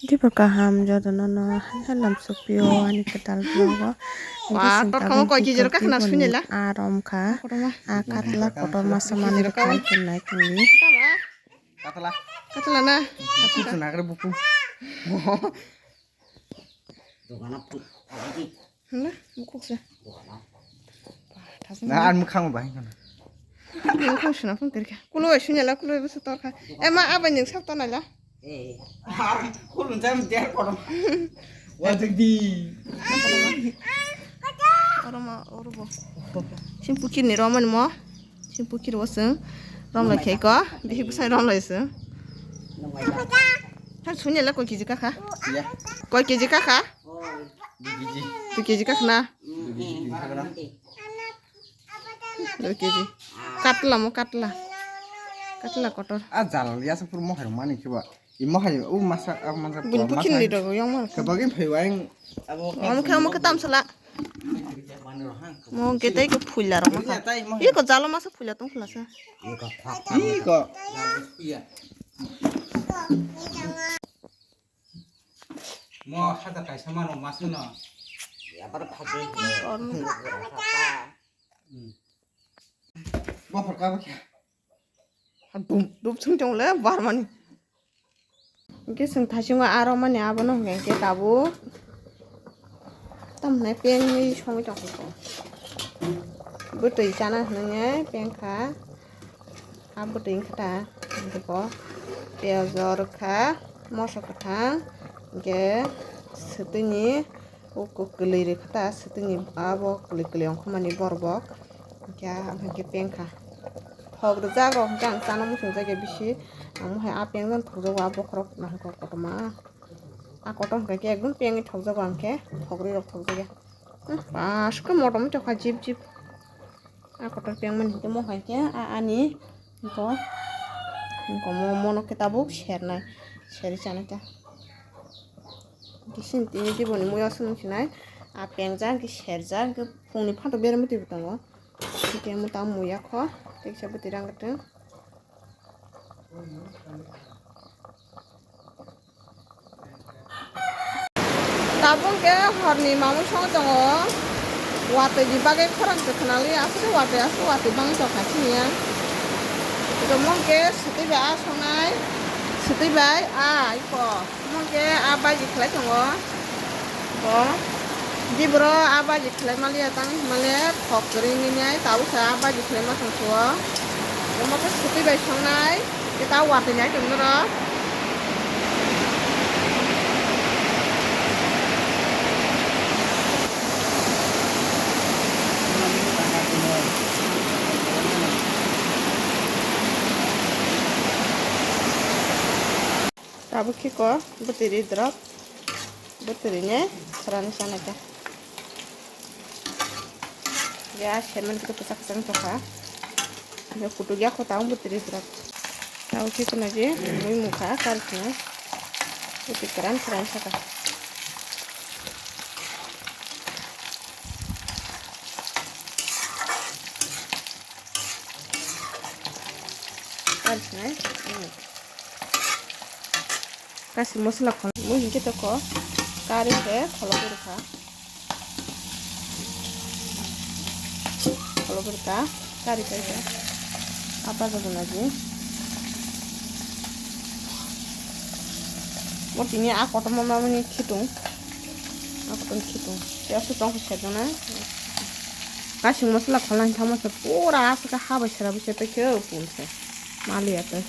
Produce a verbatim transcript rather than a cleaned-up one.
Dibo kaham jotono no halam sukpio ani kwtal vlog o. Wa, tor kamo koi kiji rok khana suinela. A rom kha. A katla kotor masa mani rok khai kun nai tongli. Katla. Katla na. Buku chuna kare buku. Hala, bukhuk se. Na, an mukhang bai. Mukhang suna phone terka. Kulo bai sunya la, kulo bai busu torka. E ma, abai ning sab tonai la. Kulun jam der kono. Wajik di. Oro ma, oro bo. Sim pukir ni romani mo. Sim pukir wasung. Romlai kheko. Bihi busai romlai sung. Har sunya la koi kiji kakha. Ya. Koi kiji kakha. Dui kiji. Dui kiji kakhna. Dui kiji, dui kiji kakhna. Dui kiji. Katla mo katla. Katla kotor. A jal ya sa pur mohai mani khiba. I mohai u masa a masa. Bun pukhin di dogo yang mo. Kebagin phai waing. Amo khe amo khe tamsala. Mo getai ko phuila ro mo kha. Iko jalo masa phuila tong khulasa. Iko. Mo hajar kaisa mano masano. Yabar phaji. Bo pharka bo kya? Dum dum sung tong le barmani. Hingke sung thasingo aro mani abono hingke tabuk. Tamhinai pengwi songwi tongkha. Bwtwi chana hinwi pengkha. A bwtwi wngkha ta, hingke bo piyaj o rwkha, moso kwthang, hingke swtwini o kwlwi rwkha ta, swtwini abo kwlwi kwlwi ongkhormani borbok, hingke ang hingke pengkha. Thok rwjak rok hingke ang chana muchungjak ya bisi, ang mohai a pengjan thokjago a bokhorok nahorkha kotorma. A kotor hingke ekdom pengwi thokjago ang khe, thok rwi rok thokjak ya. Hmm, pas khe motom tokha jip jip. A kotor pengmani hingke mohai khe a ani hingko, hingko mo mono khe tabuk sernai, seri chanai ta. Hingke sini tini diboni mui aswk nung sinai, a pengjak hingke serjak hingke phungni phantok beremo twibo tongo. Hingke mo tamo muya kho, teksa bwtwi rang gotong. Tabuk khe horni mamui song tongo. Watwi ni bagwi khorang se khwnaliya, aswk watwi, aswk watwi bang tongkha siniya. Ito mong khe swtwi bai a songnai, swtwi bai a iko. Mong khe a baji khlai tongo. Bo jibro a baji khlai maliya tang male thok kwrwi nini ai tabuk sa a baji khlai ma tong suo. Omo khe swtwi bai songnai. Kita watwi nai tong norok. Tabuk khe ko bwtwi ri drop. Bwtwi ri ne khwrani sana khe. Ya, semen kita pecah pecah tokha. Ya, kutuk ya, kota ang bwtwi ri drop. Tabuk khe ko na je, mui mukha, kar khe. Bwtwi kwran kwran saka. Kar khe. Kasi masala khol, mui hinkhe toko kari khe kholo bwrwkha. Kholo bwrwkha, kari khe khe. Apa jago naji. Mo tini a kotorma mamani khitung. A kotorma khitung. Piyas tong khe sedona. Kasing masala khola hintha masa pura aswk ha bai sera bai se tei khe pun se. Maliya tei.